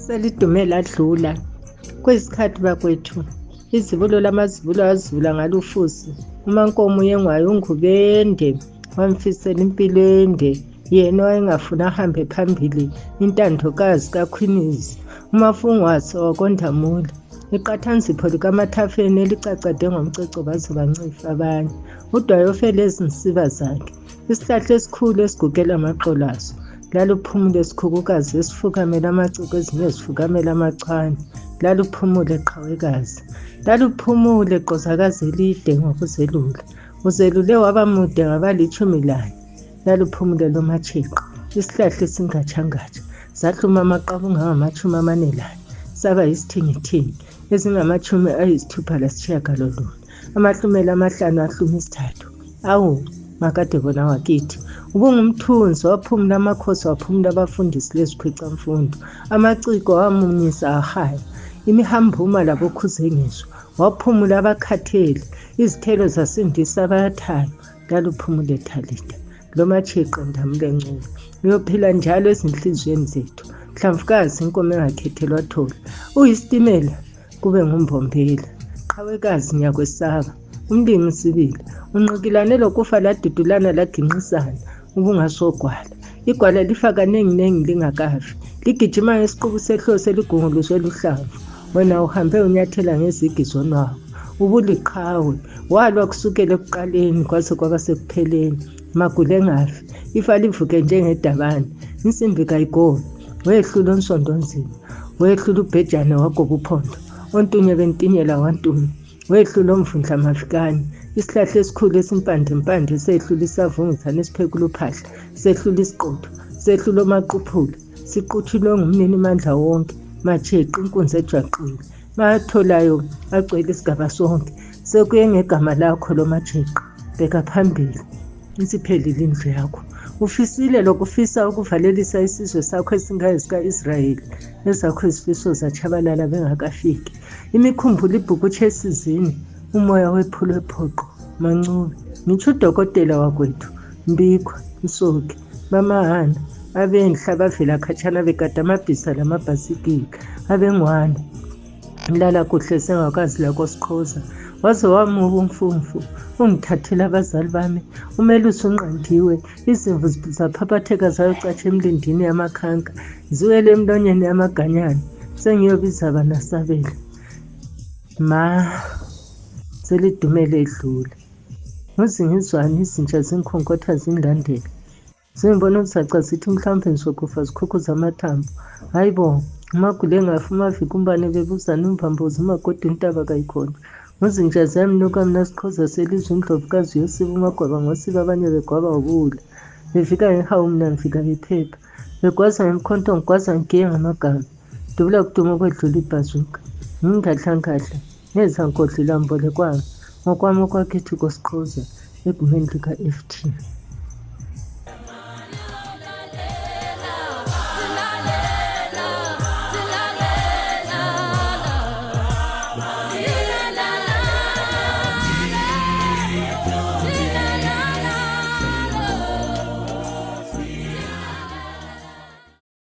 Selidume ladlula. Kwesikhathi bakwethu, izibulo lamazibulo azibula ngalufusi. UMaNkomo uyengwayo uNgubende wamfisela impilo ende. Yena owayengafuni ahambe phambili intandokazi kaQueenies, uMafungwase wakoNdamula. Iqathanzipho likaMathafeni elicacade ngomceco baze bancifa abanye. Udwayi ofele ezinsiba zakhe. Isihlahla esikhulu esigugela amaxolo aso. Laluphumule sikhukukazi esifukamela amaciko ezinye zifukamela amachwane. Laluphumule qhawekazi. Laluphumule qozakazi elide ngokuzelula. Uzelule waba mude ngabalitshumi lanye. Laluphumule lomatshiqo. Isihlahla esingatshangatsha. Sahluma amaqabunga angamatshumi amane lanye. Saba yisithingithingi ezingamatshumi ayisithupha lasitshiyagalolunye. Amahlumela amahlanu ahluma isithathu. Awu, makade bona wakithi. Ubungumthunzi waphumula amakhosi waphumula abafundisi lezikhwicamfundo. Amaciko wamunyisa ahaya. Imihambuma labokhuzengizwa. Waphumula abakhathele. Izithelo zasindisa abayathayo. Laluphumule Thalita. Lomatshiqo Ndamule Ncube. Uyophila njalo ezinhliziyweni zethu. Hlamvukazi inkomo engakhethelwa thole. Uyisitimela kube ngumbombela. Qhawekazi ngiyakwesaba. Umlimi sibili. Unqikilane lokufa ladudulana laginqisana. Ubungasogwala. Igwala lifa kaningi-ningi lingakafi. Ligijima ngesiqubu sehlosi eligunguluzwe luhlamvu. Wena uhambe unyathela ngezigi zonwabu. Ubuliqhawe. Walwa kusukela ekuqaleni kwaze kwaba sekupheleni. Magule engafi. Ifa livuke njengedabane. Insimbi kayigobi. Wehlula onsondo nzima. Wehlula ubhejane wagoba uphondo. Ontunye bentinyela wantunya. Wehlula omvundla mavikane. Isihlahla esikhulu esimpande mpande sehlula isavunguzane esiphekula uphahla. Sehlula isiqotho. Sehlula omaquphula. Siquthulwe ngumnini mandla wonke. Matsheqe inkunzi ejwaqile. Batholayo agcwele isigaba sonke. Sekuye ngegama lakho lomatsheqe. Bheka phambili. Isiphelile indlu yakho. Ufisile lokufisa ukuvalelisa isizwe sakho esingaye sika-Israyeli. Ezakho izifiso zatshabalala bengakafiki. Imikhumbulo ibhukutshe esizini. Umoya wephulwe phoqo. MaNcube. Ngitsho udokotela wakwethu. Mbikwa, Msoki, Bamahana, abenhla abavela khatshana begada amabhiza lamabhasikili, abengwane. Lala kuhle sengakazi lakosiqhoza. Waze wamuka umfumfu, ungithathela abazali bami. Umelusi unqandiwe, izimvu zaphaphatheka zayocatsha emlindini yamakhanka, ziwele emlonyeni yamaganyana. Sengiyobiza banasabela. Ma, selidumele edlula. Ngizingizwane izinja zingikhonkotha zingilandela. Sengibona ukuzaca zithi mhlawumbe ngizokufa zikhukhuza amathambo. Hayi bo, umagule engafi umavika umbane bebuzana umbambozi umakoti intaba kayikhona. Nguzinja ziyamnuka mina siqhoza selizwe indlovukazi yosiba umagwaba ngosiba abanye begwaba ubuwula. Bevika ngehawu mina ngifika ngephepha. Begwaza ngemkhonto ngigwaza ngigiye ngamagama. Dubula kuduma okwedlula ibhazuka. Ngingadlangadla. Ngezankodli lambolekwanga. Ngokwami okwakithi kosiqhoza egumeni lika-FT.